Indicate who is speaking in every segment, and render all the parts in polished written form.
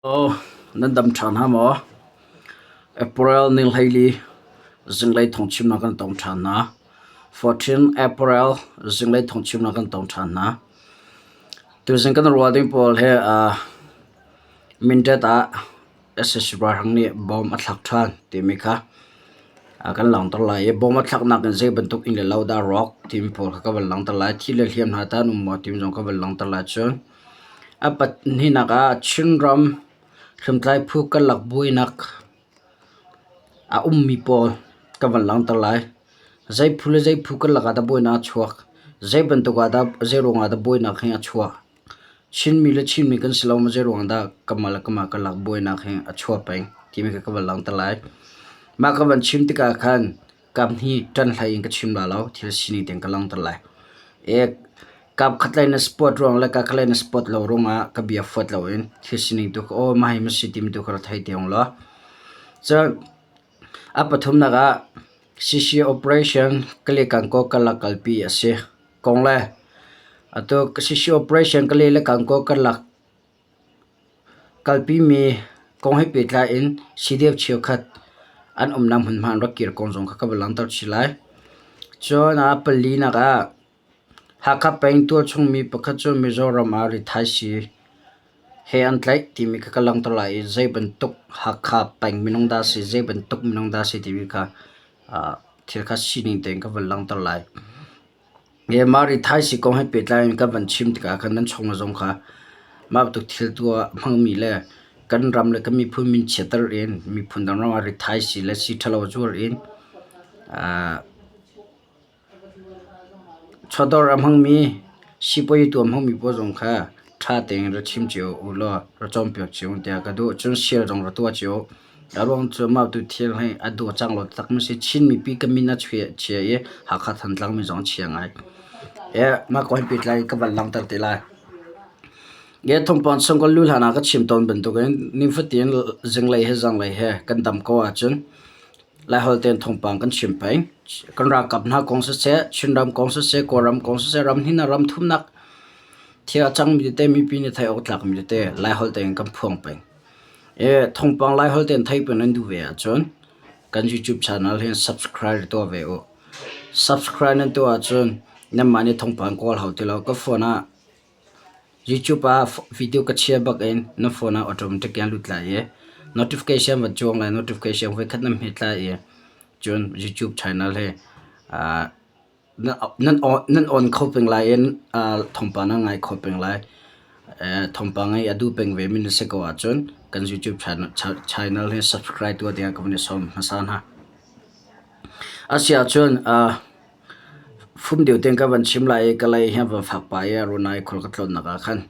Speaker 1: Aw, nan dam ṭhan hnga maw? April ni 14 zinglei thawngchimnak kan tong ṭhan hna. 14 April zinglei thawngchimnak kan tong ṭhan hna. Tuzing kan ruah ding pawl hi uh, Mindat ah sac ralhrang nih bomb a thlak ṭhan timi kha kan langhter lai i bomb a thlaknak in zei bantuk inn le lo dah rawk timi pawl kha ka van langhter lai. Thi le hliam hna tah an um maw timi zong ka van langhter lai. Cun a pahnihnak ah Chinram hriamtlai phu karlak buainak a ummi pawl ka van langhter lai. Zei phu le zei phu karlak ah dah buainak a chuak? Zei bantuk ah dah zei ruangah dah buainak hi a chuah? Chinmi le Chinmi kan si lo maw zei ruangah dah kanmah le kanmah karlak buainak hi a chuah peng timi kha ka van langhter lai. Mah ka van chim tikah khan kap hnih ṭan hlei in ka chim la lo, thil sining tein ka langhter lai. Kap khatlei na sport ruang le ka khatlei na sport lo ruangah ka bia fuat loin thil sining tu kha aw mah hi ma si timi tu kha ra thei te ung law. Cun a pathumnak ah CC operation Kale-Kankaw karlak kalpi a si. Kong le atu CC operation Kale le Kankaw karlak kalpimi kong he pehtlai in CDF cheukhat an umnak hmunhma an rak kir kong zong kha ka van langhter chih lai. Cun a palinak ah Hakha peng tualchung mi pakhat cu Mizoram ah rithaisii he an tlaih timi kha ka langhter lai i zei bantuk Hakha peng minung dah a si, zei bantuk minung dah a si timi kha thil kha sining tein ka van langhter lai. Mah rithaisii kong he pehtlai in kan van chim tikah khan nan chungah zong kha mah bantuk thil tuah hmangmi le kan ram le kan miphun min chiatter in miphun dang ram ah rithaisii le sii ṭhalo zuar in chawdawr a hmangmi sipuazi tuah a hmangmi pawl zong kha ṭha tein ra chim cio u law ra cawnpiak cio u tiah ka duh. Cun share zong ra tuah cio. A ruang cu mah tu thil hi a dawh cang lo taktak mi si. Chin mipi ka min a chia i Hakha Thantlang mi zong a chia ngai. Mah kong he pehtlai in ka van langhter te lai. Thawngpang chung kan luh hlan ah ka chim tawn bantukin nifatin zinglei he zanglei he kan dam ko ahcun Laiholh tein thawngpang kan chim peng. Kan ralkap hna kong siseh, Chinram kong siseh, Kawlram kong siseh, ram hnih ram thumnak thil a cangmi tete mipi nih theih awk tlakmi tete Laiholh tein kan phuang peng. Thawngpang Laiholh tein theih peng nan duh ve ahcun kan YouTube channel hin subscribe tuah ve u. Subscribe nan tuah ahcun nanmah nih thawngpang kawl hau ti lo. Ka phone ah YouTube ah video ka chia bak in na phone ah automatic in a lut lai i notification van cuang lai notification voikhat na hmet lai i cun YouTube channel hi nan on kho peng lai i thawngpang nan ngai kho peng lai. Thawngpang ngeih a duh peng ve mi na si ko ahcun kan YouTube channel hi subscribe tuah ding ah ka van i sawm hmasa hna. Asiahcun Fum deuh tein ka van chim lai i ka lei hi a van fak pah i Runai khual ka tlawnnak ah khan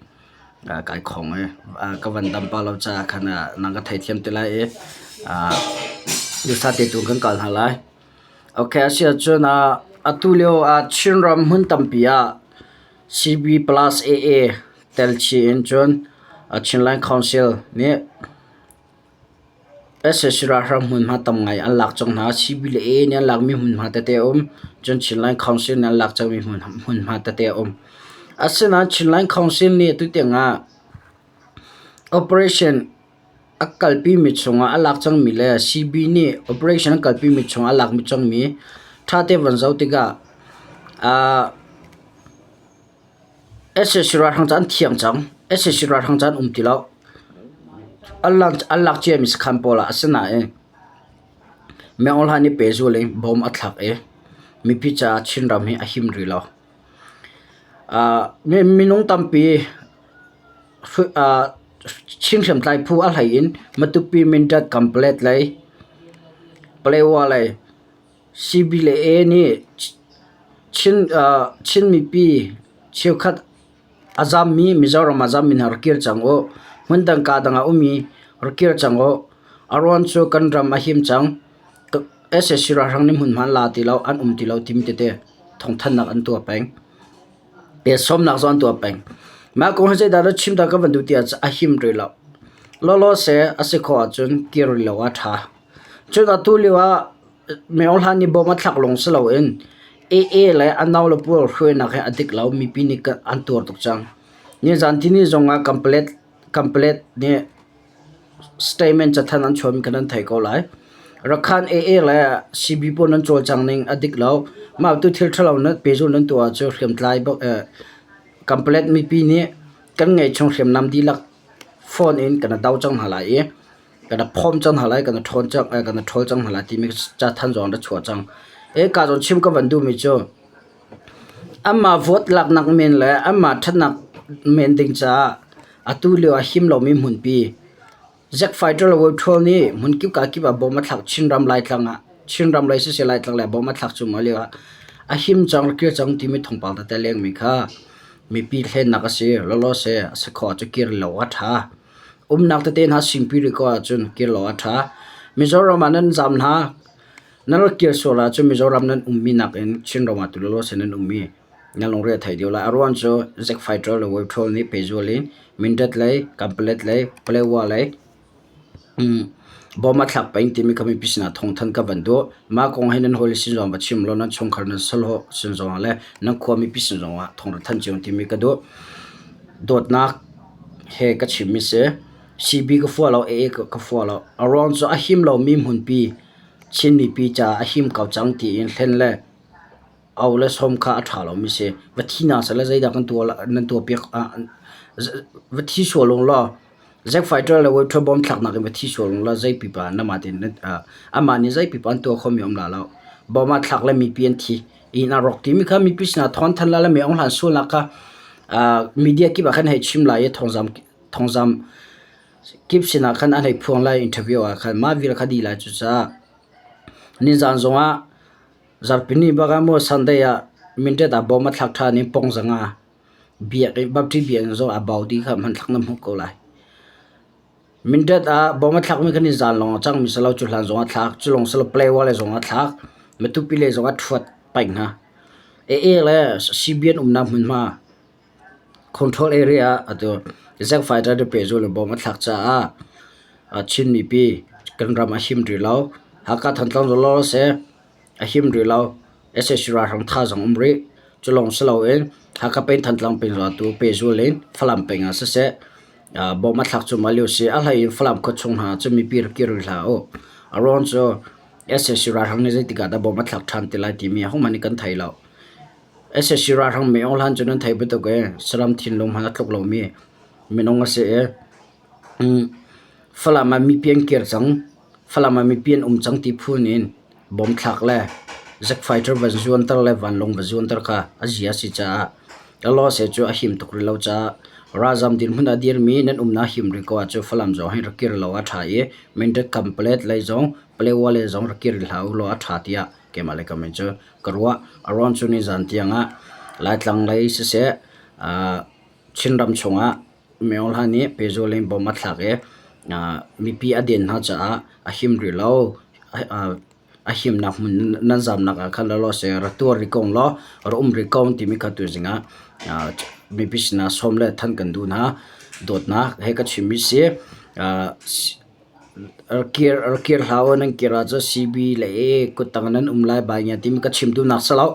Speaker 1: kai khong i ka van dam pah lo caah khan nang ka theithiam te lai i duhsah te tu kan kal hna lai. Okay, a si ahcun atu lio ah Chinram hmun tampi ah CB plus AA tel chih in cun Chinland Council nih Sac ralhrang hmunhma tam ngai an lak cang hna. CB le AA nih an lakmi hmunhma tete a um. Cun Chinland Council nih an lak cangmi hmunhma tete a um. Asinain Chinland Council nih tutiang ah operation a kalpimi chungah a lak cangmi le CB nih operation an kalpimi chungah a lakmi cangmi ṭha te van zoh tikah Sac ralhrang cu an thiang cang. Sac ralhrang cu an um ti lo. An lak ciami sakhan pawl ah asinain Myo Hla nih pehzul in bom a thlak i mipi caah Chinram hi a him rih lo. Minung tampi Chin hriamtlai phu a hlei in Matupi, Mindat, Kanpalet lei, Paletwa lei CB le A nih Chin mipi cheukhat a zammi Mizoram a zammi hna rak kir cang u. Hmundang kaa dang ah ummi rak kir cang u. A ruang cu kan ram a him cang. Sac ralhrang nih hmunhma an la ti lo, an um ti lo timi tete thawngthanhnak an tuah peng. Sawmnak zong an tuah peng. Mah kong hi zeidah na chim dah ka van duh ti ahcun a him rih lo. Lawlaw seh a si khawh ahcun kir rih lo ah a ṭha. Cun atu lio ah Myo Hla nih bawm a thlak lawng si loin AA le a nau le pawl hruainak hi a dik lo. Mipi nih an tuar tuk cang. Nizan tini zong ah Kanpalet nih. Statement cathanh an chuahmi kha nan theih ko lai. Rakhan AA le CB pawl nan cawlcang ning a dik lo. Mah tu thil ṭhalo nan pehzulh nan tuah ahcun hriamtlai bak Kanpalet mipi nih kan ngeihchung hriamnam dihlak phone in kan do cang hna lai i kan phawm cang hna lai, kan ṭhawn cang, kan ṭhawl cang hna lai timi cathanh zong an ra chuah cang. Hika zawn chim ka van duhmi cu anmah vote laknak men le anmah ṭhatnak men ding caah atu lio ah him lomi hmunpi Zack Fighter le Wave nih hmunkip kakip ah bom a thlak Chinram Laitlang ah Chinram lei siseh Laitlang lei ah bom a thlak cuahmah lio ah a him cang kir cang timi thawngpang tete lengmi kha mipi hlennak a si. Lawlaw seh a si khawh ahcun kir lo a ṭha. Umnak tete hna singpi rih ko ahcun kir lo a ṭha. Mizoram ah nan zaam hna nan rak kir sual ahcun Mizoram nan ummi nakin Chinram ah tu lawlaw seh nan ummi nan lungre a thei deuh lai. A ruang cu Zack Fighter le Wave Troll nih pehzul in Mindat lei, Kanpalet lei, Palewa lei bom a thlak peng timi kha mipi sinah thawngthanh ka van duh. Mah kong hi nan hawile sin zong va chim law nan chungkhar nan sahlawh sin zongah le nan khua mipi sin zongah thawng ra thanh cio timi ka duh. Dawtnak he ka chimmi si. CB ka fua lo, AA ka fua lo. A ruang cu a him lomi hmunpi Chin mipi caah a him ko cang tiin hlen le Au le sawm kha a ṭha lomi si. Va thi hna seh le zeidah kan tuah nan tuahpiak va thi sual ung law Zack fighter le Wave bomb thlaknak in va thi sual ung law zei pipa namah tein amah nih zei pipa an tuah khomi um la lo. Bomb ah thlak le mipi an thi. Inn a rawk timi kha mipi sinah thawn than la le mi ong hlan sualnak kha media kip ah khan hei chim lai i thawngzam thawngzam kip sinah khan an hei phuang lai interview ah khan mah vial kha dih lai cucaah nizan zongah Zarhpini bak ah maw Sunday ah Mindat ah bawm a thlak ṭhan i pong zanga biakinn Baptist biakinn zong a bau dih kha hmanthlak na hmuh ko lai. Mindat ah bawm a thlakmi kha nizan lawng a cangmi si lo, cu hlan zong a thlak, cu lawng si lo Palawa le zong a thlak, Matupi le zong a ṭhuat peng hna. AA le CBN umnak hmunhma control area ah atu Zack fighter te pehzul in bawm a thlak caah Chin mipi kan ram a him rih lo. Hakha Thantlang zong lawlaw seh a him rih lo. Sac ralhrang tha zong um rih. Cu lawng si loin Hakha peng Thantlang peng zong atu pehzul in Falam peng ah siseh bawm a thlak cuahmah lio si. A hlei in Falam khuachung hna cu mipi rak kir rih hlah u. A ruang cu sac ralhrang nih zeitik ah dah bawm a thlak ṭhan te lai timi ahohmanh nih kan thei lo. Sac ralhrang mei aung hlan cu nan theih bantuk in saram thinlung hmanh a tluk lomi minung a si i Falam ah mipi an kir cang. Falam ah mipi an um cang ti phun in bom thlak le jet fighter van zuanter le vanlawng va zuanter kha a zia a si caah Lawse cu a him tuk rih lo caah ralzam dirhmun ah dirmi nan umnak him rih ko ahcun Falam zong hi rak kir lo a ṭha i Mindat Kanpalet lei zong Palewa lei zong rak kir rih hlah u law a ṭha tiah keimah le ka min cu ka ruah. A ruang cu nizan tiangah Laitlang lei siseh Chinram chungah Myo Hla nih pehzul in bom a thlak i mipi a den hna caah a him rih lo. A himnak hmun nan zamnak ah khan lawlaw seh ra tuar rih ko law ra um rih ko timi kha tuzing ah mipi sinah sawm le thanh kan duh hna. Dawtnak he ka chimmi si. Kir hlah u, nan kir ahcun CB le A kuttang nan um lai bai ngia timi ka chim duhnak si lo.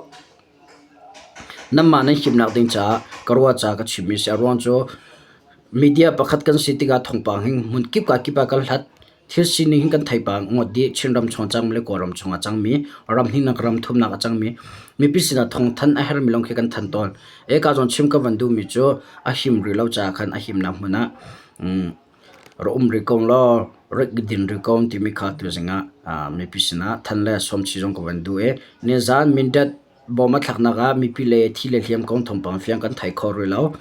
Speaker 1: Nanmah nan himnak ding caah ka ruah caah ka chimmi a si. A ruang cu media pakhat kan si tikah thawngpang hi hmun kip ka kip ah kan hlat. Thil sining hi kan thei pah ngawt dih. Chinram chung a cangmi le Kawlram chung a cangmi, ram hnihnak ram thumnak a cangmi mipi sinah thawngthanh a herhmi lawng khi kan thanh tawn. Eka zawn chim ka van duhmi cu a him rih lo caah khan a himnak hmun ah Ra um rih ko law rik din rih ko timi kha tuzing ah mipi sinah than le sawmchi zong ka van duh i nizan Mindat bawm a thlaknak ah mipi le thi le hliam kong thawngpang fiang kan thei kho rih lo.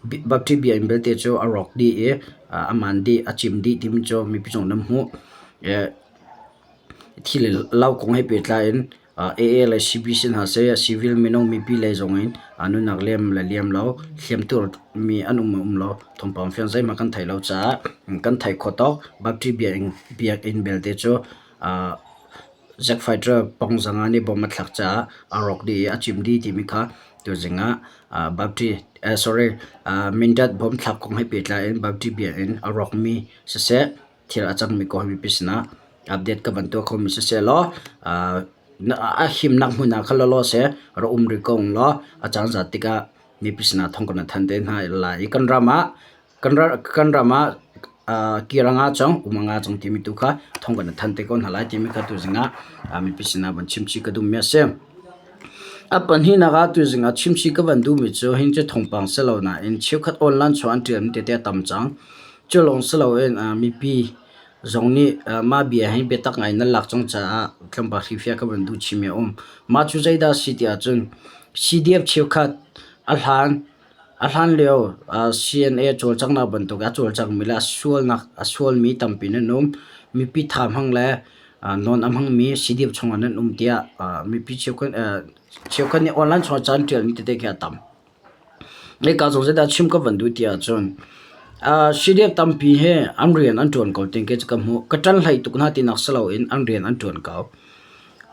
Speaker 1: Baptist biakinn belte cu a rawk dih i a man dih, a cim dih timi cu mipi zong nan hmuh. Thi le lo kong he pehtlai in AA le CBC hna seh civil minung mipi lei zong in nunnak liam le liam lo hliamtuar mi an um um lo thawngpang fiang zeihmanh kan theih lo caah kan theih khawh tawk Baptist biakinn belte cu Zack Fighter pongzang ah nih bom a thlak caah a rawk dih i a cim dih timi kha tuzing ah Baptist sorry Mindat bom thlak kong he pehtlai in Baptist biakinn a rawkmi siseh thil a cangmi kong mipi sinah update ka van tuah khomi siseh law a himnak hmun ah khan lawlaw seh ra um rih ko ung law a caan zat tikah mipi sinah thawng kan than te hna lai i kan ram ah kan ram ah. kir a nga cang, um a nga cang timi tu kha thawng kan i thanh te ko hna lai timi kha tuzing ah mipi sinah van chimchih ka duhmi a si. A pahnihnak ah tuzing ah chimchih ka van duhmi cu hin cu thawngpang si lo nain cheukhat online chung an ṭialmi tete a tam cang. Cu lawng si loin mipi zong nih mah bia hi biatak ngai in an lak cang caah tlawmpal hrihfiah ka van duh chihmi a um. Mah cu zeidah a si ti ahcun CDF cheukhat a hlan a hlan lio CNA cawlcanghnak bantuk a cawlcangmi le a sualnak a sualmi tampi nan um. Mipi tha hmang le nawn a hmangmi CDF chungah nan um tiah mipi cheukhat cheukhat nih online chungah ca an ṭialmi tete khi a tam. Hika zong zeidah chim ka van duh ti ahcun CDF tampi hi an rian an ṭuan ko ti ka hmuh. Ka ṭan hlei tuk hna tinak si loin an rian an ṭuan ko.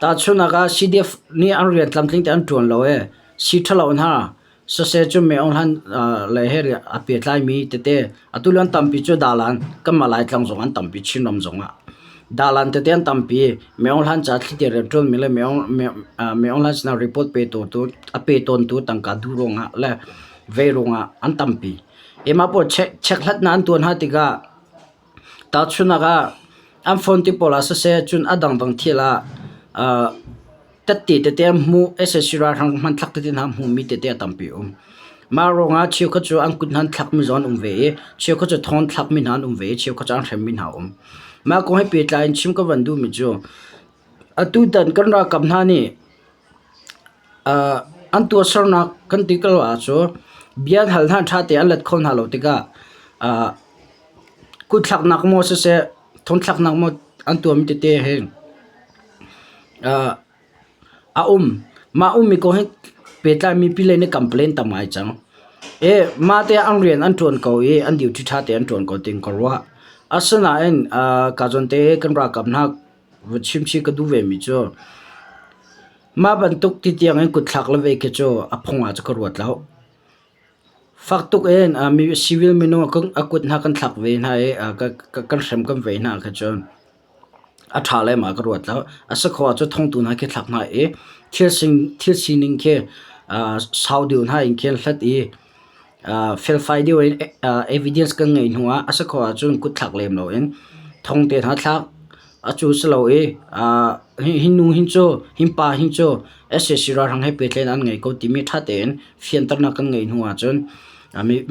Speaker 1: Tahchunhnak ah CDF nih an rian tlamtling tein an ṭuan lo i sii ṭhalo hna siseh cu Myo Hlan lei he a pehtlaimi tete atu lio an tampi cu dalan kanmah Laitlang zong an tampi Chinram zongah. Dalan tete an tampi. Myo Hlan ca thlite rianṭuanmi le Myo Hlan sinah report petu a pe tawntu tangka duh ruangah le vei ruangah an tampi. Hi mah pawl chekhlatnak an tuah hna tikah tahchunhnak ah an phone ti pawl ah siseh cun a dangdang thil ah tette tete an hmuh sac ralhrang hmanthlak tete hna hmuhmi tete a tampi a um. Mah ruangah cheukhat cu an kut hna an thlakmi zong an um ve i cheukhat cu thong an thlakmi hna an um ve i cheukhat cu an hremmi hna a um. Mah kong he pehtlai in chim ka van duhmi cu atutan kan ralkap hna nih An tuahsernak kan ti ko ahcun bia an hal hna ṭha tein an let kho hna lo tikah kutthlaknak maw siseh, thongthlaknak maw an tuahmi tete hi a um. Mah ummi kong hi pehtlai mipi lei nih complain tam ngai cang. I mah te an rian an ṭuan ko i an duty ṭha tein an ṭuan ko tiin ka ruah. Asinain kaa zawn te kan ralkap hna va chimchih ka duh vemi cu Mah bantuk ti tiangin kutthlak le vei khi cu a phung ah cu ka ruat lo. Fak tuk in civil minung a kut hna kan thlak ve hna i kan hrem kan vei hna khi cun a ṭha lem ah ka ruat lo. A si kho ahcun thongtu hna khi thlak hna i thil sining khi sau deuh hna in khin hlat i felfai deuh in evidence kan ngeih hnu ah a si khawh ahcun kutthlak lem loin thong te hna thlak. A cu si lo i hi nu hin cu hi pa hin cu sac ralhrang he pehtlaihnak an ngei ko timi ṭha tein fianternak kan ngeih hnu ahcun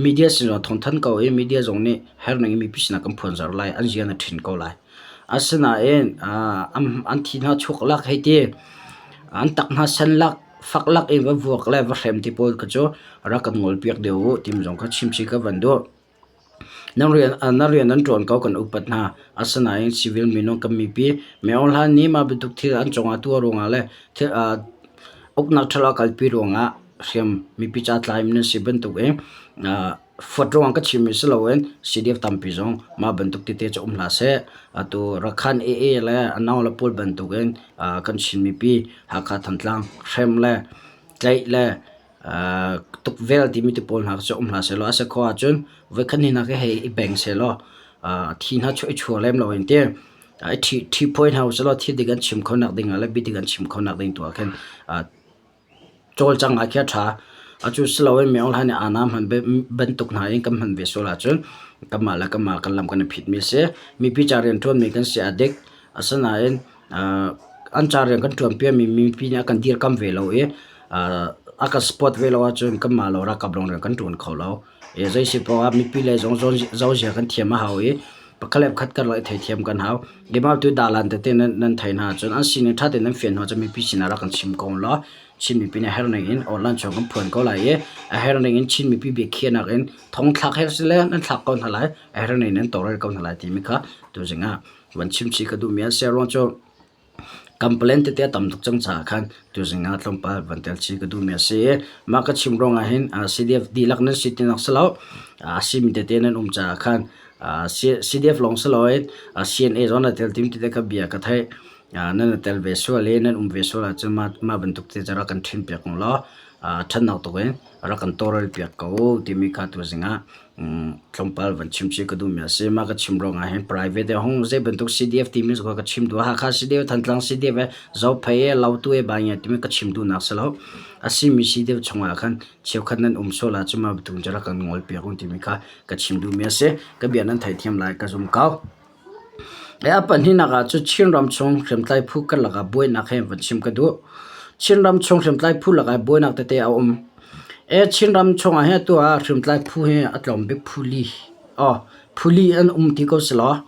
Speaker 1: media sin zong thawngthanh ko i media zong nih herning in mipi sinah kan phuanzar lai an rian a ṭhin ko lai. Asinain an thi hna chuak lak hei ti an tak hna sen lak fak lak in va vuak le va hrem ti pawl kha cu rak kan ngolpiak deuh u timi zong kha chimchih ka van duh. Nan rian, nan rian nan ṭuan ko kan upat hna. Asinain civil minung kan mipi Myo Hlan nih mah bantuk thil an cungah tuah ruangah le thil, uknak ṭhalo a kalpi ruangah hriam mipi ca tlaimi nan si bantuk in fuat ruangah ka chimmi si loin CDF tampi zong mah bantuk tete cu um hlah seh. Atu Rakhan AA le a nau le pawl bantukin kan Chin mipi Hakha Thantlang hrem le tlaih le tukvel timi te pawl hna cu um hlah sehlaw a si khawh ahcun voikhat hnih hna khi hei i beng sehlaw thi hna cu i chuak lem lo in ti i ṭhi phuai hna usih law thil dik an chim kho nak ding ah le bia dik an chim kho nak ding tu ah khin cawlcang ah khi a ṭha. Atu si loin mi hlan i ana hman bantuk hna in kan hman ve sual ahcun kanmah le kanmah kan lam kan i phitmi a si. Mipi ca rianṭuanmi kan si a dik. Asinain an ca rian kan ṭuanpiakmi mipi nih a kan dirkamh ve lo i a kan support ve lo ahcun kanmah lo ralkap lawng rian kan ṭuan kho lo. Zei si paoh ah mipi lei zong zozia kan thiam a hau i pakhat le pakhat karlak i theithiam kan hau. Keimah tu dalan tete nan theih hna ahcun an sining ṭha tein nan fian hnu ahcun mipi sinah rak kan chim ko law Chin mipi nih a herh ning in online chung kan phuan ko lai i a herh ning in Chin mipi biakhiahnak in thongthlak he sile nan thlak ko hna lai a herh ning in nan tawlrel ko hna lai timi kha tuzing ah van chimchih ka duhmi an si. A ruang cu complaint tete a tam tuk cang caah khan tuzing ah tlawmpal van tel chih ka duhmi a si i mah ka chim ruangah hin CDF dihlak nan si tinak si lo a simi tete nan um caah khan CDF lawng si loin CNA zong na tel tim tete kha bia ka theih. Nan i tel ve sual i nan um ve sual ahcun mah bantuk te cu rak kan ṭhin piak u law ṭhatnak tuk in rak kan tawlrel piak ko timi kha tuzing ah. Tlawmpal van chim chih ka duhmi a si. Mah ka chim ruangah hin private hung zei bantuk CDF timi cu ka chim duh. Hakha CDF, Thantlang CDF he Zophei he Lautu he Baingia timi ka chim duhnak si lo. A simi CDF chungah khan cheukhat nan um sual ahcun mah bantuk in rak kan ngol piak u timi kha ka chim duhmi a si. Ka bia nan theithiam lai ka zum ko. A pahnihnak ah cun Chinram chung hriamtlai phu karlak ah buainak he van chim ka duh. Chinram chung hriamtlai phu lakah buainak tete a um. Chinram chungah hin atu ah hriamtlai phu hi a tlawm bik phu li phu li an um ti ko selaw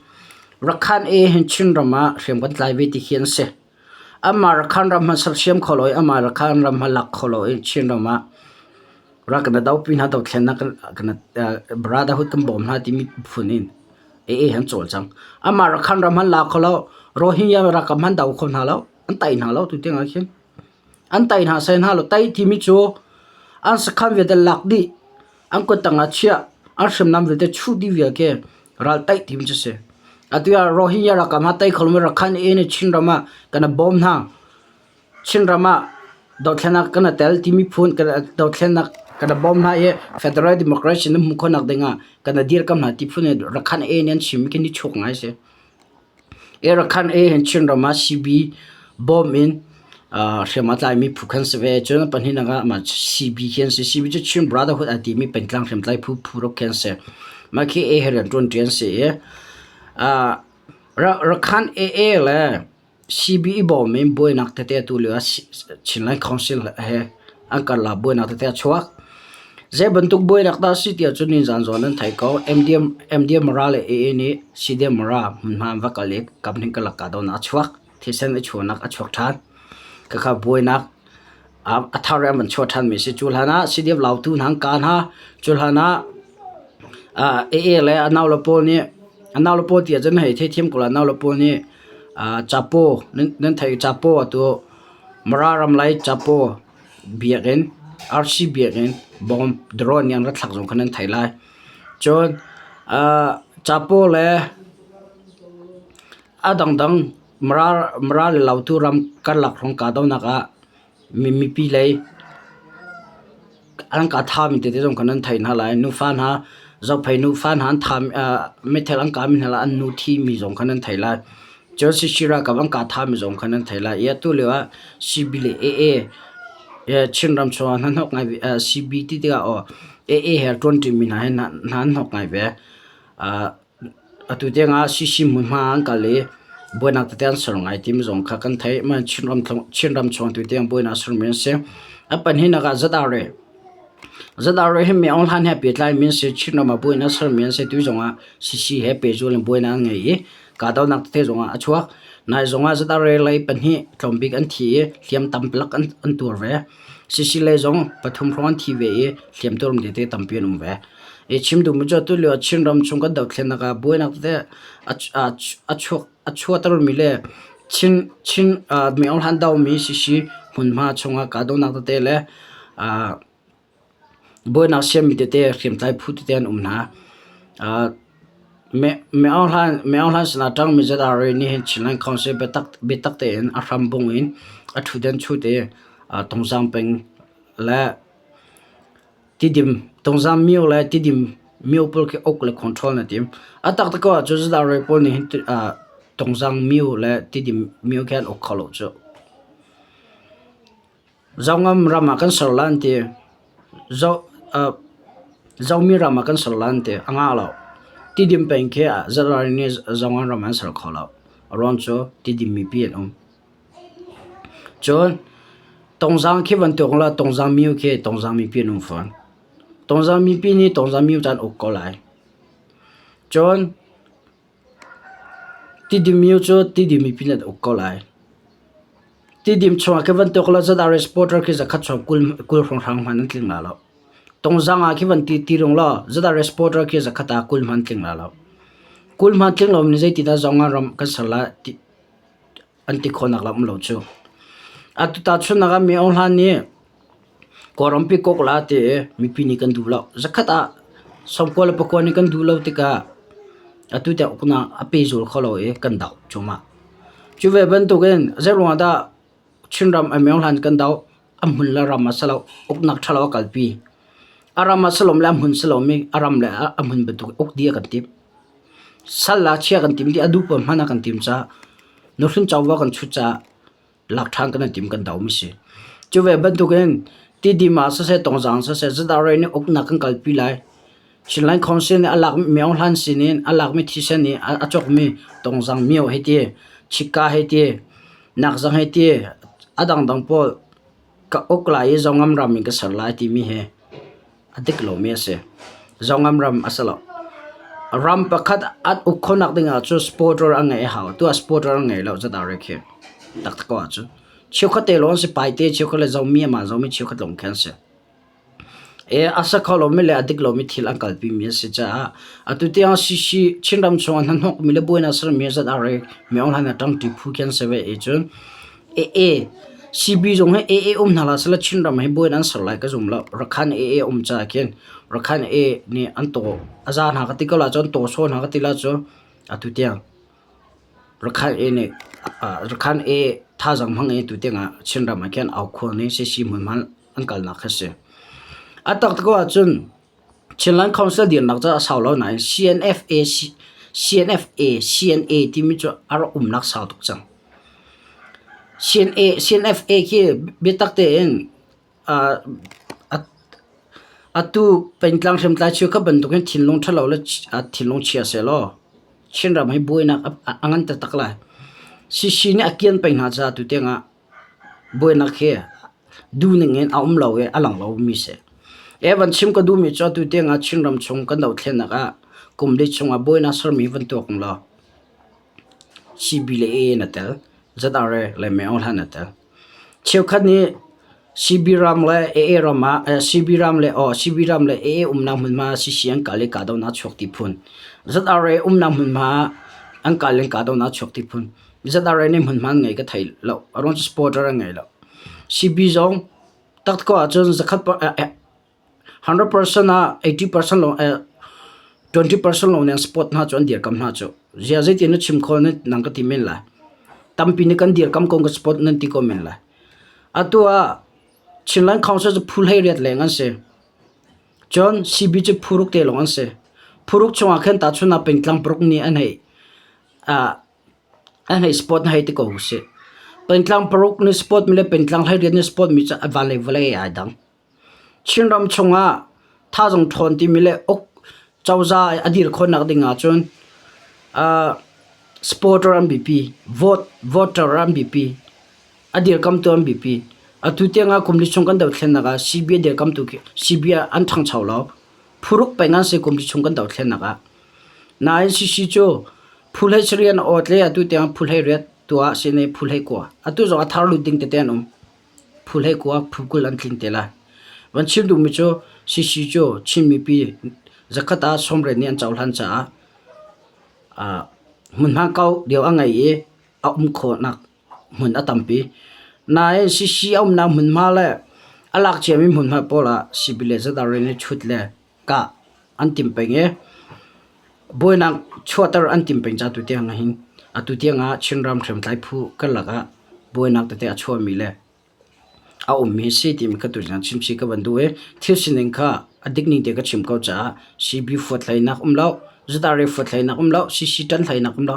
Speaker 1: Rakhan A hin Chinram ah hriam kan tlai ve ti khi an si. Amah Rakhan ram hmanh sersiam kho lo i amah Rakhan ram hmanh lak kho lo i Chinram ah rak kan dohpi hna dothlennak kan brotherhood kan bawm hna timi phun in AA an cawlcang. Amah Rakhan ram an la kho lo. Rohingya rakam an do kho hna lo. An tai hna lo tu tiang ah khin. An tai hna sai hna lo. Tai timi cu an sakhan vialte lak dih. An kuttang ah chiah. An hriamnam vialte chuh dih vial ke ral tai timi cu si. Atu ah Rohingya rakam ha tai kho lo mi Rakhan AA nih Chinram ah kan bawm hna. Chinram ah dothlennak kan i tel timi phun dothlennak kan i bawm hna i Federal Democracy na hmuh khawhnak ding ah kan i dirkamh hna ti phun in Rakhan A nih an chim khi ni chuak ngai a si. I Rakhan A hin Chinram ah CB bawm in hriam a tlaimi phu khan si ve. Cun pahnihnak ah mah CB khi an si. CB cu Chin Brotherhood a timi pengtlang hriamtlai phu phu ruk khi an si. Mah khi A he rianṭuanṭi an si i Rakhan AA le CB i bawm in buainak tete atu lio ah Chinland Council he an karlak buainak tete a chuak. Zei bantuk buainak dah a si ti ahcun nizaan zawn nan theih ko. MDM Mara le AA nih CDM Mara hmunhma an va kal i kamhning karlak kahdohnak a chuak. Thisen i chuahnak a chuak ṭhan. Khakha buainak a thar in an van chuah ṭhanmi a si. Cu hlan ah CDF Lautu hna an kah hna. Cu hlan ah AA le a naule pawl nih a naule pawl ti ahcun hei theithiam ko lai. Naule pawl nih Capo nan theih capo atu Mara ram lei capo biakinn RC biakinn bawm drone nih an rak thlak zong kha nan theih lai. Cun capo le a dangdang Mara le Lautu ram karlak hrawng kahdohnak ah mipi lei an ka thami tete zong kha nan theih hna lai. Nufa hna zophei nufa hna an thami meithal an kahmi hna le an nu thimi zong kha nan theih lai. Cun CC ralkap an kah thami zong kha nan theih lai. I atu lio ah CB le AA Chinram chungah hnahnawk ngai CB ti tikah aw AA he ṭuanṭimi hna hi hna an hnawk ngai ve. Atu tiangah CC hmunhma an kal i buainak tete an ser ngai timi zong kha kan theih. Mah Chinram chung atu tiang buainak a sermi an si. A pahnihnak ah ZRA. ZRA hi Myo Aung Hlaing he pehtlaimi an si. Chinram ah buainak a sermi an si. Tu zongah CC he pehzul in buainak an ngei i kahdohnak tete zongah a chuak. Nai zongah ZRA lei pahnih tlawmbik an thi i hliam tamlak an tuar ve. CC lei zong pathum hrawng an thi ve i hliamtuar tete tampi an um ve. I chim duhmi cu atulio Chinram chung kan dothlennak ah buainak tete a chuak a chuahtermi le Chin Chin Myo Hlan domi sisi hmunhma chungah kahdohnak tete le buainak siammi tete hriamtlai phu tete an um hna. Myo Hlan Myo Hlan sinah ṭangmi ZRA nih hin Chinland Council biatak biatak tein a hram bung in a ṭhutdan chut i Tungzang peng le Tidim Tungzang myo le Tidim myo pawl khi uk le control na tim. A taktak ko ahcun ZRA pawl nih hin Tungzang myo le Tidim myo khi an uk kho lo cu. Zongam ram ah kan ser la an ti. Zomi ram ah kan ser la an ti. A ngah lo. Tidim peng khi ZRA nih Zongam ram ah an ser kho lo. A ruang cu Tidim mipi an um. Cun Tongzang khi bantuk la Tongzang myo khi Tongzang mipi an um fawn. Tongzang mipi nih Tongzang myo cu an uk ko lai. Cun Tidim myo cu Tidim mipi nih an uk ko lai. Tidim chungah khi bantuk la ZRA supporter khi zakhat chuak 20 hrawnghrang hmanh an tling la lo. Tongzang ah khi van ti ti rung law ZRA supporter khi zakhat ah 20 hmanh tling la lo. 20 hmanh tling lo mi zeitindah zong ram kan ser la ti an ti khawhnak lam um lo cu. Atu tahchunhnak ah Myo Hlan nih Kawlrampi kawk la ti i mipi nih kan duh lo. Zakhat ah 99 nih kan duh lo tikah atu tiang uknak a pehzul kho lo i kan doh cuahmah. Cu ve bantukin zeiruangah dah Chinram Myo Hlan kan doh? A hmun le ram a si lo. Uknak ṭhalo a kalpi. A ram ah si lomi le a hmun si lomi a ram le a hmun bantuk uk dih a kan timh. Sal ah chia kan tim dih, a duh paoh hman a kan tim caah nuhrin covo a kan chut caah lak ṭhan kan i tim kan domi si. Cu ve bantukin Tidim ah siseh, Tongzaang siseh, Zadare nih uknak kan kalpi lai. Chinland Council nih a lakmi Myo Hlan sin in a lakmi thisen nih a cawkmi Tongzaang myo hei ti, Chika hei ti, Nakzang hei ti, a dangdang pawl ka uk lai i Zongam ram in ka ser lai timi hi a dik lomi a si. Zongam ram a si lo. Ram pakhat an uk khawhnak ding ahcun supporter an ngeih a hau. Tu ah supporter an ngei lo Zadare khi. Taktak ko ahcun. Cheukhat te lawng an si, paite cheukhat le zomi amah zomi cheukhat lawng khi an si. A sa kho lomi le a dik lomi thil an kalpimi an si caah atu tiang CC Chinram chungah hnahnawkmi le buainak sermi zat a rei Myo Hlan a ṭangṭi phu khi an si ve i cun AA CB zong hi AA um hna hlah seh law Chinram hi buainak an ser lai ka zum lo. Rakhan AA um caah khin Rakhan A nih an taw a za hna ka ti ko la cun taw saw hna ka ti la cu atu tiang Rakhan A nih Rakhan A thazaang hmang i atu tiang ah Chinram ah khin aukhuang nih CC hmunhma an kalnak khi a si. A taktak ko ahcun Chinland Council dirnak cu a sau lo nain CNFA, CNFA, CNA timi cu a rak umnak sau tuk cang. CNA, CNFA khi biatak tein atu pengtlang hriamtlai cheukhat bantukin thinlung ṭhalo le thinlung chia sehlaw Chinram hi buainak a ngan taktak lai. CC nih a kian peng hna caah tu tiangah buainak hi duhning in a um lo i a lang lomi si. E van chim ka duhmi cu atu tiangah Chinram chung kan dothlennak ah kum li chungah buainak sermi van tuak ung law CB le AA na tel, ZRA le Meo Hlan na tel. Cheukhat nih CB ram le AA ram ah CB ram le aw CB ram le AA umnak hmunhma ah CC an kal i kahdohnak a chuak ti phun. ZRA umnak hmunhma ah an kal in kahdohnak a chuak ti phun. ZRA nih hmunhma an ngei ka thei lo. A ruang cu supporter an ngei lo. CB zong taktak ko ahcun zakhat 100% ah 80% lawng 20% lawng nih an support hna cu an dirkam hna cu. Zia zeitin na chim kho nang ka ti men lai. Tampi nih kan dirkam ko ka support nan ti ko men lai. Atu ah Chinland Council cu phu 18 leng an si. Cun CB cu phu ruk te lawng an si. Phu ruk chungah khin tahchunhnak ah pengtlang paruk nih an hei an hei support na hei ti ko usih. Pengtlang paruk nih support mi le pengtlang 18 nih support mi cu van le vawlei ai dang. Chinram chungah thazang ṭhawn timi le uk cozah a dir khawhnak ding ahcun supporter an biapi, vote voter an biapi, a dirkamtu an biapi. Atu tiangah kum li chung kan dothlennak ah CB a dirkamtu khi CB ah an ṭhangcho lo. Phuruk peng an si kum li chung kan dothlennak ah. Nain CC cu phu hlei rian a awt le atu tiang phu hlei riat tuah si ne phu hlei kua. Atu zong a thar lut ding tete an um. Phu hlei kua phu 20 an tling te lai. Van chim duhmi cu CC cu Chin mipi zakhat ah sawmriat nih an cohlan caah hmunhma kau deuh a ngei i a um khawhnak hmun a tampi. Nain CC a umnak hmunhma le a lak ciami hmunhma pawl ah CB le ZRA nih chut le kah an timh peng i buainak chuahter an timh peng caah tutiang ahhin atu tiangah Chinram hriamtlai phu karlak ah buainak tete a chuahmi le a ummi si timi kha tuzing chimchih ka van duh i thil sining kha a dik ning te ka chim ko caah CB fuathleinak um lo, ZRA fuathleinak um lo, CC ṭanhleinak um lo.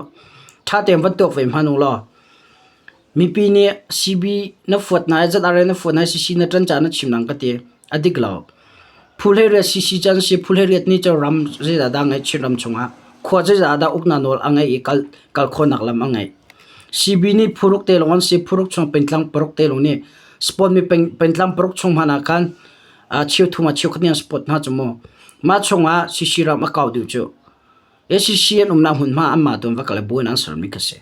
Speaker 1: Ṭha tein van tuak ve hmanh u law Mipi nih CB na fuat hna i ZRA na fuat hna i CC na ṭan caah na chim nang ka ti. A dik lo. Phu 18 CC cu an si. Phu 18 nih cun ram zeidah dah a ngeih Chinram chungah. Khua zeidah dah uknak nawl a ngeih i kal, kal khawhnak lam a ngeih. CB nih phu ruk te lawng an si. Phu ruk chung pengtlang paruk te lawng nih sport mi peng, pengtlang paruk chung hmanh ah khan cheu thum ah cheukhat nih an sport hna cu mu. Mah chungah CC ram a kau deuh cu. ACC an umnak hmunhma anmah tuan va kal i buin an sermi kha si.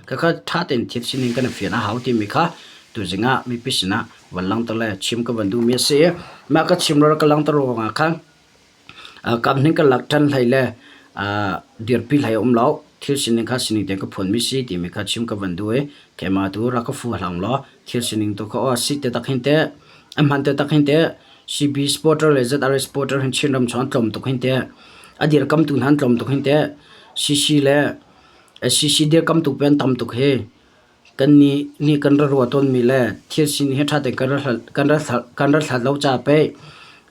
Speaker 1: Khakha ṭha tein thil sining kan i fian a hau timi kha tuzing ah mipi sinah van langhter le chim ka van duhmi a si i mah ka chim ka langhter ruangah khan kamhning ka lak ṭhan hlei le dirpi hlei a um lo. Thil sining kha sining tein ka phuanmi si timi kha chim ka van duh i keimah tu rak ka fu hlang law thil sining tu kha aw si te tak hin teh a hman te tak hin teh CB supporter le ZRA supporter hin Chinram chung an tlawm tuk hin teh a dirkamtu hna an tlawm tuk hin teh CC le CC dirkam tuk pe an tam tuk hi kannih nih kan ra ruah tawnmi le thil sining hi ṭha tein kan ra hlat lo caah pei.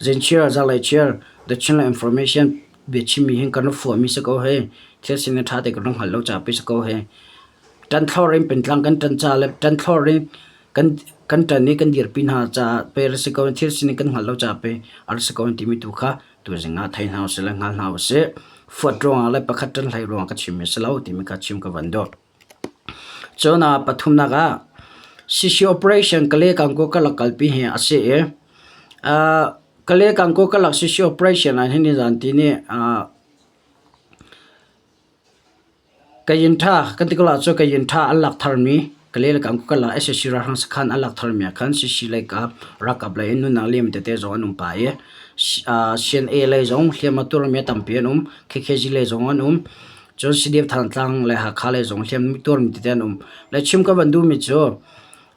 Speaker 1: Zinchiar, Zarleichiar, The Chinland Information biachimmi hin kan rak fuahmi si ko hei. Thil sining ṭha te kan rak hngalh lo caah pei si ko hei. Ṭanthlawr in pengtlang kan ṭan ca le ṭanthlawr in kan kan ṭan i kan dirpi hna caah pei a si ko thil sining kan hngalh lo caah pei a rak si ko timi tu kha tuzing ah thei hna usih le hngal hna usih. Fuat ruangah le pakhat ṭan hlei ruangah ka chimmi a si lo timi kha chim ka van duh. Cun pathumnak ah CC operation Kale Kankaw karlak kalpi hi a si i Kale Kankaw karlak CC operation ah hin nizan ti nih Kayintha kan ti ko ahcun Kayintha an lak tharmi Kale le Kankaw karlak sac ralhrang sakhan an lak tharmi ah khan CC lei kap ralkap lei in nunnak liam tete zong an um pah i CNA lei zong hliam a tuarmi a tampi an um KKG lei zong an um. Cun CDF Thantlang le Hakha lei zong hliam tuarmi tete an um. Le chim ka van duhmi cu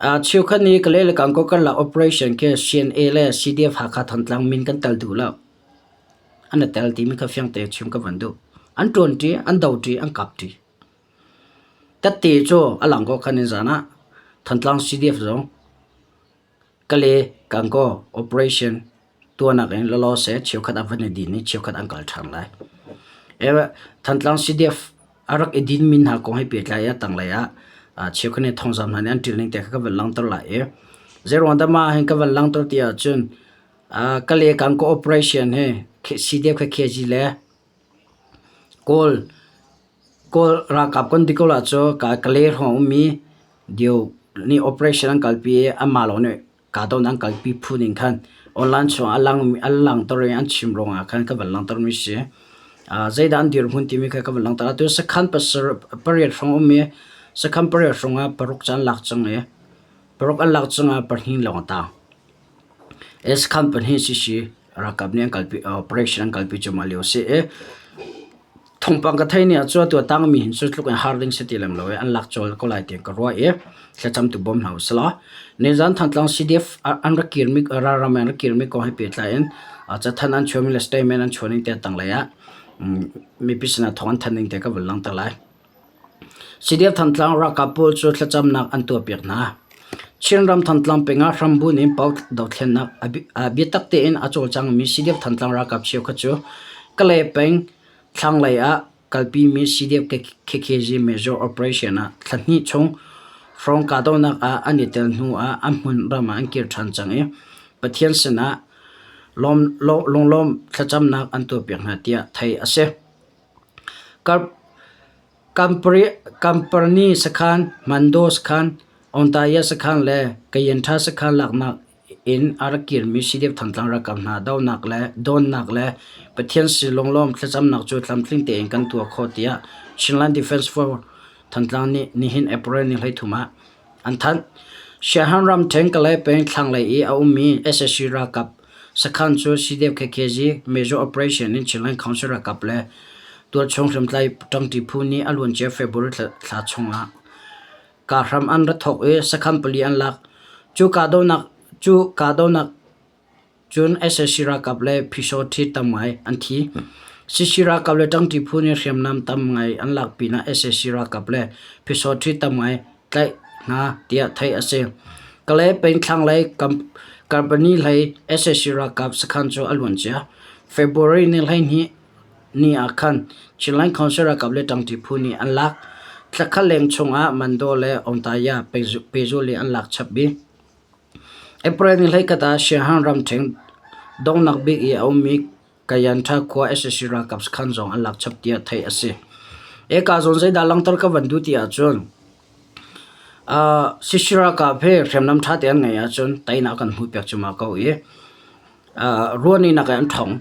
Speaker 1: cheukhat nih Kalay le Gangaw karlak operation khi CNA le CDF Hakha Thantlang min kan tel duh lo. An i tel timi kha fiang tein chim ka van duh. An ṭuanṭi, an doṭi, an kapṭi. Tette cu a lang ko khan in zan ah Thantlang CDF zong Kale Gangaw operation tuahnak in lawlaw seh cheukhat a van i din i cheukhat an kal ṭhan lai. Thantlang CDF a rak i dinmi hna kong he pehtlai i a tanglei ah cheukhat nih thawngzam hna nih an ṭial ning te kha ka van langhter lai i zeiruang dah mah hin ka van langhter ti ahcun Kale Gangaw operation hi CDF kha KG le Kawl Kawl ralkap kan ti ko la cu Kale hrawng ummi Dio nih operation an kalpi i anmah lawng nih kahdohnak an kalpi phu ning khan online chungah a langhter i an chim ruangah khan ka van langhtermi si. Zeidah an dirhmun timi kha ka van langhter. Atu sakhan pariat hrawng um i sakhan pariat hrawng ah paruk cu an lak cang i paruk an lak cang ah pahnih lawng a tang. Sakhan pahnih sisi ralkap nih an kalpi operation an kalpi cuahmah lio a si i Thawngpang ka theih ni ah cun atu a tangmi hin cu tluk in har ding si ti lem lo i an lak cawl ko lai tiah ka ruah i thlacam tu bawm hna usih law nizan Thantlang CDF an rak kirmi ralram in an rak kirmi kong he pehtlai in cathanh an chuahmi le statement an chuah ning te tanglei ah mipi sinah thawng an thanh ning te ka vun langhter lai. CDF Thantlang ralkap pawl cu thlacamnak an tuahpiak hna. Chinram Thantlang peng ah hrambunh in Pau dothlennak biatak tein a cawlcangmi CDF Thantlang ralkap cheukhat cu Kalay peng thlanglei ah kalpimi CDF KKG Major Operation ah thla hnih chung hrawng kahdohnak ah an i tel hnu ah a hmun ram ah an kir ṭhan cang i Pathian sinah lunglawm thlacamnak an tuahpiak hna tiah theih a si. Kamparni sakhan, Mandaw sakhan, Ontaya sakhan le Kayentha sakhan laknak in a rak kirmi CDF Thantlang ralkap hna dohnak le dawnnak le Pathian sin lunglawm thlacamnak cu tlamtling tein kan tuah khawh tiah Chinland Defense Force Thantlang nih nihin April ni 13 ah an thanh. Siahan ramṭhen Kalay peng thlanglei i a ummi sac ralkap sakhan cu CDF KKG Major Operation in Chinland Council ralkap le tualchung hriamtlai ṭangṭi phu nih a luancia February thla chungah kahram an ra thawk i sakhan pali an lak. Cu kahdohnak cun sac ralkap le Pyisaw tam ngai an thi. Sac ralkap le ṭangṭi phu nih hriamnam tam ngai an lak pinah sac ralkap le Pyisaw tam ngai tlaih hna tiah theih a si. Kalay peng thlanglei company hlei sac ralkap sakhan cu a luancia February ni 12 ni ah khan Chinland Council ralkap le ṭangṭi phu nih an lak. Thlakhat leng chungah Mandaw le Aungtaya pehzul in an lak chap bik. April ni 11 ah Siahan ramṭhen donghnak bik i a ummi Kayantha khua sac ralkap sakhan zong an lak chap tiah theih a si. Eka zawn zeidah langhter ka van duh ti ahcun sac ralkap hi hriamnam ṭha te an ngeih ahcun teinak kan hmuhpiak cuahmah ko i ruahning in an ṭhawng.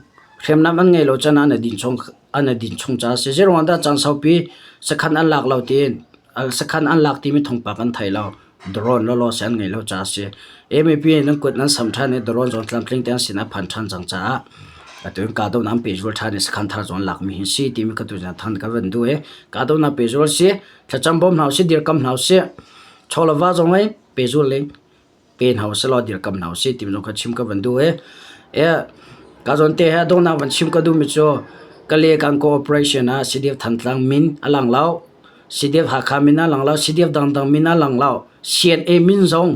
Speaker 1: Hriamnam an ngeih lo caan ah an i din chung an i din chung caah a si. Zeiruang dah caan saupi sakhan an lak lo tiin sakhan an lak timi thawngpang kan thei lo. Drone lawlaw si an ngeih lo caah a si. Mipi nan kut nan sam ṭhan i drone zong tlamtling tein an sin a phan ṭhan cang caah atu in kahdohnak an pehzul ṭhan i sakhan thar zong an lakmi hi si timi ka tuzan than ka van duh i kahdohnak pehzul si thlacam bawm hna usih dirkam hna usih chaw le va zong ei pehzul ling pe hna usih law dirkam hna usih timi zong kha chim ka van duh i ka zawn te he donghnak van chim ka duhmi cu Kale kan cooperation ah CDF Thantlang min a lang lo CDF Hakha min a lang lo CDF dangdang min a lang lo CNA min zong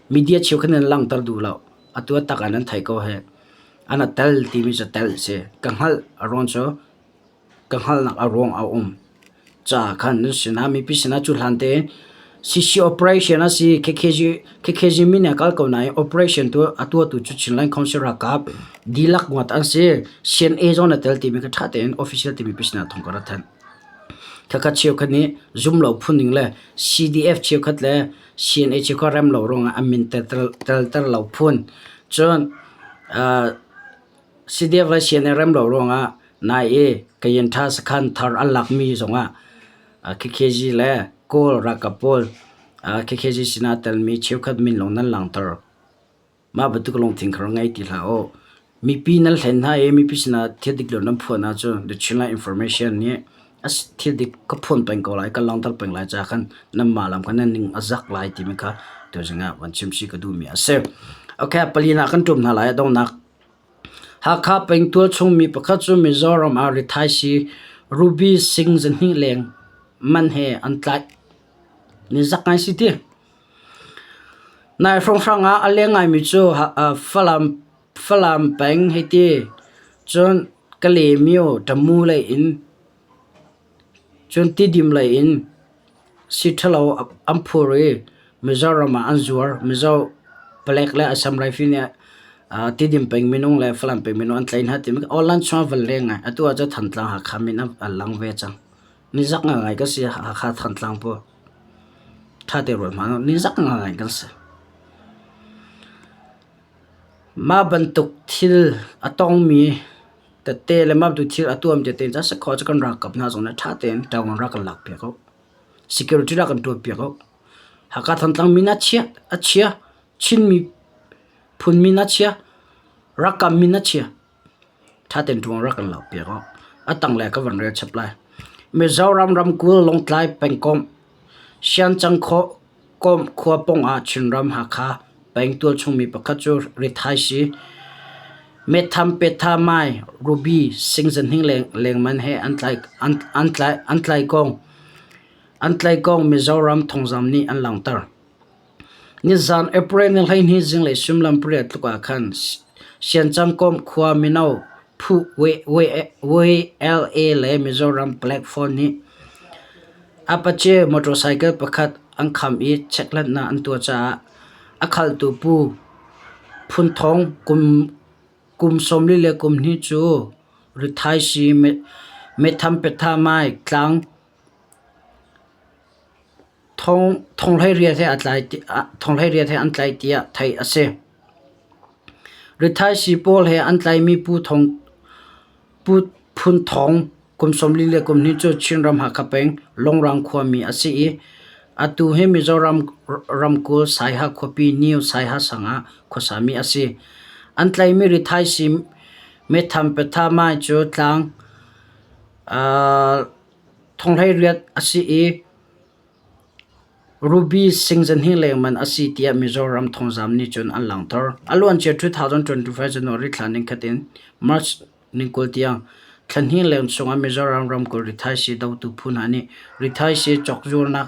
Speaker 1: media cheukhat nih an langhter duh lo atu a tak ah nan thei ko he. An a tel timi cu tel a si. Ka hngalh a ruang cu ka hngalhnak a ruang a um. Ca khan nan sinah mipi sinah cu hlan tein CC operation a si KKG KKG min a kal ko nain operation tu a tuahtu cu Chinland Council ralkap dihlak ngawt an si. CNA zong na tel timi kha ṭha tein official timi pi sinah thawng ka rak thanh. Khakha cheukhat nih zum lo phun ning le CDF cheukhat le CNA cheukhat rem lo ruangah an min telter lo phun. Cun CDF le CNA rem lo ruangah nai i Kayin Tha sakhan thar an lakmi zongah KKG le Kawl ralkap pawl KKG sinah telmi cheukhat min lawng nan langhter. Mah bantuk lungthin kha ngei ti hlah u. Mipi nan hlen hna i mipi sinah thil dik lo nan phuan ahcun the Chinland Information nih thil dik ka phuan peng ko lai, ka langhter peng lai caah khan nanmah lam kha nan ning a zak lai timi kha tuzing ah van chim si ka duhmi a si. Okay, palinak kan ṭum hna lai a donghnak. Hakha peng tualchung mi pakhat cu Mizoram ah rithaisii Ruby sing zahnih leng man he an tlaih. Ni zak ngai si ti. Nai hrawnghrang ah a leng ngaimi cu Falam Falam peng hei ti cun Kalaymyo Tamu lei in cun Tidim lei in sii ṭhalo an phur i Mizoram ah an zuar. Mizo palek le Assam Rifle nih Tidim peng minung le Falam peng minung an tlaih hna timi online chung ah van leng ngai. Atu ah cun Thantlang Hakha min a lang ve cang. Nizak ngaingai ka si Hakha Thantlang pawl. Ṭha te ruat hmanh nizak ngaingai kan si. Mah bantuk thil a tongmi tete le mah bantuk thil a tuahmi tete cu a si khawh cu kan ralkap hna zong nih ṭha tein ṭo rak kan lakpiak u. Security rak kan ṭuanpiak u. Hakha Thantlang min a chia, a chia. Chin miphun min a chia. Ralkap min a chia. Ṭha tein ṭuan rak kan lakpiak u. A tanglei ka van rel chap lai. Mizoram ramkulh Lawngtlai pengkomh Siancang khua pawng ah Chinram Hakha peng tualchung mi pakhat cu rithaisii methamphetamine ruby singzahning lengman he an tlaih kong Mizoram thawngzam nih an langhter. Nizaan April ni 12 zinglei suimilam pariat tluk ah khan Siancangkawm khua mino phu YLA le Mizoram Palek Force nih Apache motorcycle pakhat an kham i chekhlatnak an tuah caah a khaltu Pu Phun Thawng kum 42 cu rithaisii methamphetamine tlang Thonghleiriat he an tlaih tiah theih a si. Rithaisii pawl he an tlaihmi Pu Phun Thawng kum 42 cu Chinram Hakha peng Lungrang khuami a si i atu hi Mizoram ramkulh Saiha khuapi New Saiha sang ah khuasami a si. An tlaihmi rithaisii methamphetamine cu tlang Thonghleiriat a si i Ruby singzahnih lengman a si tiah Mizoram thawngzam nih cun an langhter. A luancia 2025 January thla ningkhat in March ni 20 tiang thla hnih leng chungah Mizoram ramkulh rithaisii dotu phu hna nih rithaisii cawkzuarnak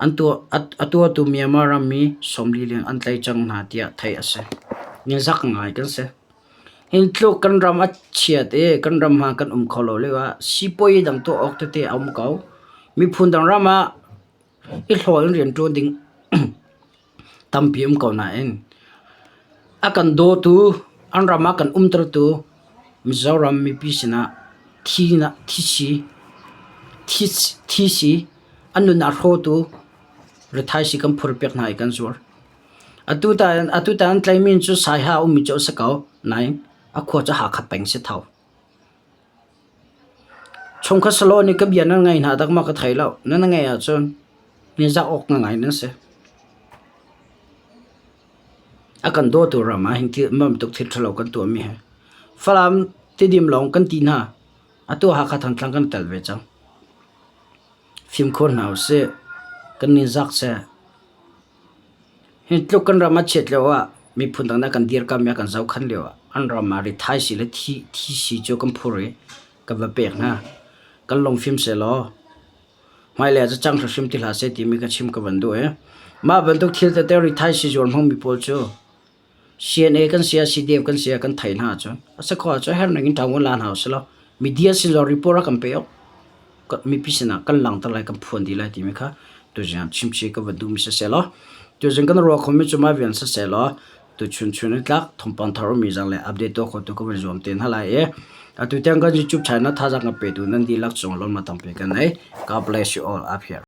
Speaker 1: an tuah, a tuahtu Myanmar rammi 40 leng an tlaih cang hna tiah theih a si. Nizak ngai kan si. Hi tluk kan ram a chiat i kan ram hma kan um kho lo lio ah sipuai dang tuah awk tete a um ko. Miphun dang ram ah i hlaw in rianṭuan ding tampi um ko nain a kan dawtu, an ram ah kan umtertu Mizoram mipi sinah thisi, an nun a hrawtu rithaisii kan phurpiak hna i kan zuar. Atutan an tlaihmi cu Saiha a ummi cu a si ko nain a khua cu Hakha peng si tho. Chungkhat selaw nih ka bia nan ngaih hna dak maw ka thei lo. Nan ngaih ahcun nizak awk ngai nan si. A kan dawtu ram ah hin thil bantuk thil ṭhalo kan tuahmi hi. Falam Tidim lawng kan ti hna. Atu Hakha Thantlang kan tel ve cang. Fimkhur hna usih. Kan nizak seh. Hi tluk kan ram a chiat lioah miphun dang nih a kan dirkamh i a kan zohkhenh lioah an ram ah rithaisii le thisi cu kan phur i kan va pek hna. Kan lungfim sehlaw hmailei ah cacang hrimhrim ti hlah seh timi ka chim ka van duh i mah bantuk thil tete rithaisii zuar hmangmi pawl cu. CNA kan si ah CDF kan si ah kan thei hna ahcun a si khawh ahcun herh ning in ṭang la hna usih law media sin zong report a kan pe awk mipi sinah kan langhter lai kan phuan dih lai timi kha tuzing ah chimchih ka va duhmi siseh law tuzing kan ruah khomi cu mah vial siseh law tuchun chun i tlak thawngpang thar ummi zang le update tuah khotu ka van zuam te hna lai i atu tiang kan YouTube channel thazaang kan petu nan dihlak cung lawmnak tampi kan nei. God bless you all up here.